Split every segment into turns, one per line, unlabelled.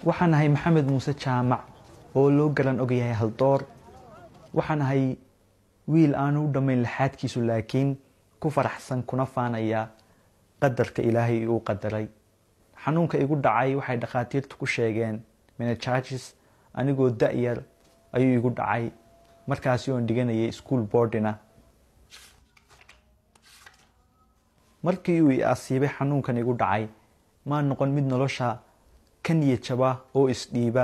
Waxaan ahay Maxamed Muuse Jaamac oo loo garan ogyahay Haldoor. Waxaan ahay wiil aanu u dhammayn laxaadkiisu, laakiin ku faraxsan kuna faanaya qadarka Ilaahay uu qadaray. Xanuunka igu dhacay waxay dhakhaatiirtu ku sheegeen meningitis. Anigoo da-yar ayuu igu dhacay, markaasi oon dhiganayay school boardina. Markii uu i asiibay xanuunkan igu dhacay, maa noqon mid nolosha ka niyad jaba oo isdhiiba,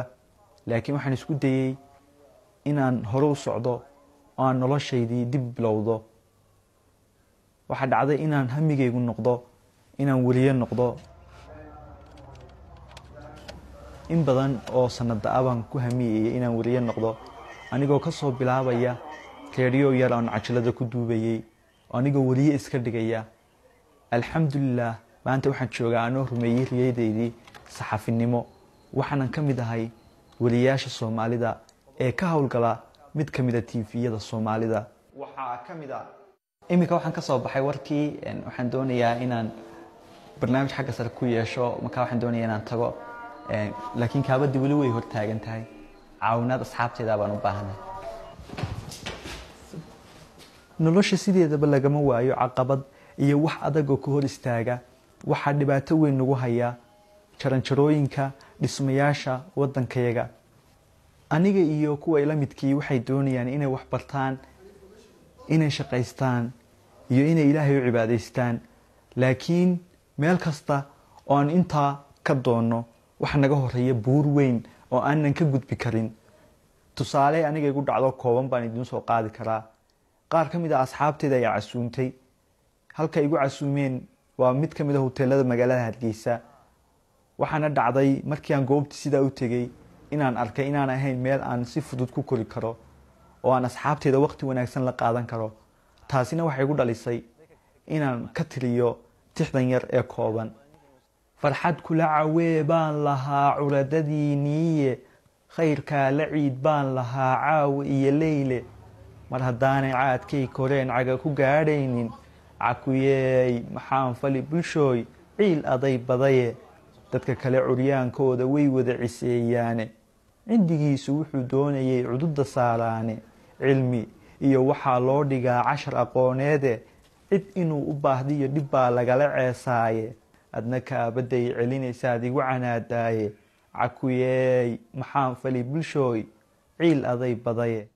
laakiin waxaan isku dayey inaan hore u socdo oo aan noloshaydii dib bilowdo. Waxaa dhacday inaan hamigaygu noqdo inaan weliye noqdo. In badan oo sanada ah baan ku hamiyayay inaan weliye noqdo, anigoo kasoo bilaabaya reediyo yar oon cajalada ku duubayay oo anigoo weliye iska dhigaya. Alxamdulilah, maanta waxaan joogaa anoo rumeeyey riyadaydii saxafinimo. Waxaanan ka mid ahay weliyaasha Soomaalida ee ka howlgala mid ka mid a TV-yada Soomaalida. Waxaa ka mid a iminka waxaan kasoo baxay warkii. Waxaan doonayaa inaan barnaamij xagga sare ku yeesho, markaa waxaan doonayaa inaan tago, laakiin kaabadii weli way hortaagan tahay. Caawinaad asxaabteeda baan u baahanay. Nolosha sideedaba lagama waayo caqabad iyo wax adag oo ka hor istaaga. Waxaa dhibaato weyn nagu haya jaranjarooyinka dhismayaasha waddankayaga. Aniga iyo kuwa ila midkii waxay doonayaan inay wax bartaan, inay shaqaystaan iyo inay Ilaahay u cibaadaystaan, laakiin meel kasta oo aan intaa ka doonno waxa naga horeeya buur weyn oo aanan ka gudbi karin. Tusaale aniga igu dhacdo kooban baan idiin soo qaadi karaa. Qaar ka mid a asxaabteeda ayaa casuumtay. Halka igu casuumeen waa mid ka mid a hoteelada magaalada Hargeysa. Waxaana dhacday markii aan goobtii sidaa u tegey inaan arkay inaan ahayn meel aan si fudud ku kori karo oo aan asxaabteeda waqti wanaagsan la qaadan karo. Taasina waxay igu dhalisay inaan ka tiriyo tixdan yar ee kooban. Farxad kula cawee baan lahaa curadadii niiye, khayrkaa la ciid baan lahaa caawa iyo leyle. Mar haddaanay caadkay koreen caga ku gaadhaynin, cakuyeey maxaan fali bulshooy, ciil aday badaye. Dadka kale curyaankooda way wada ciseeyaane, cindigiisu wuxuu doonayay cududa saaraane. Cilmi iyo waxaa loo dhigaa cashar aqooneede, cid inuu u baahdiyo dhib baa lagala ceesaaye. Adna kaabaday celinaysaad igu canaadaaye, cakuyeey maxaan fali bulshooy, ciil aday badaye.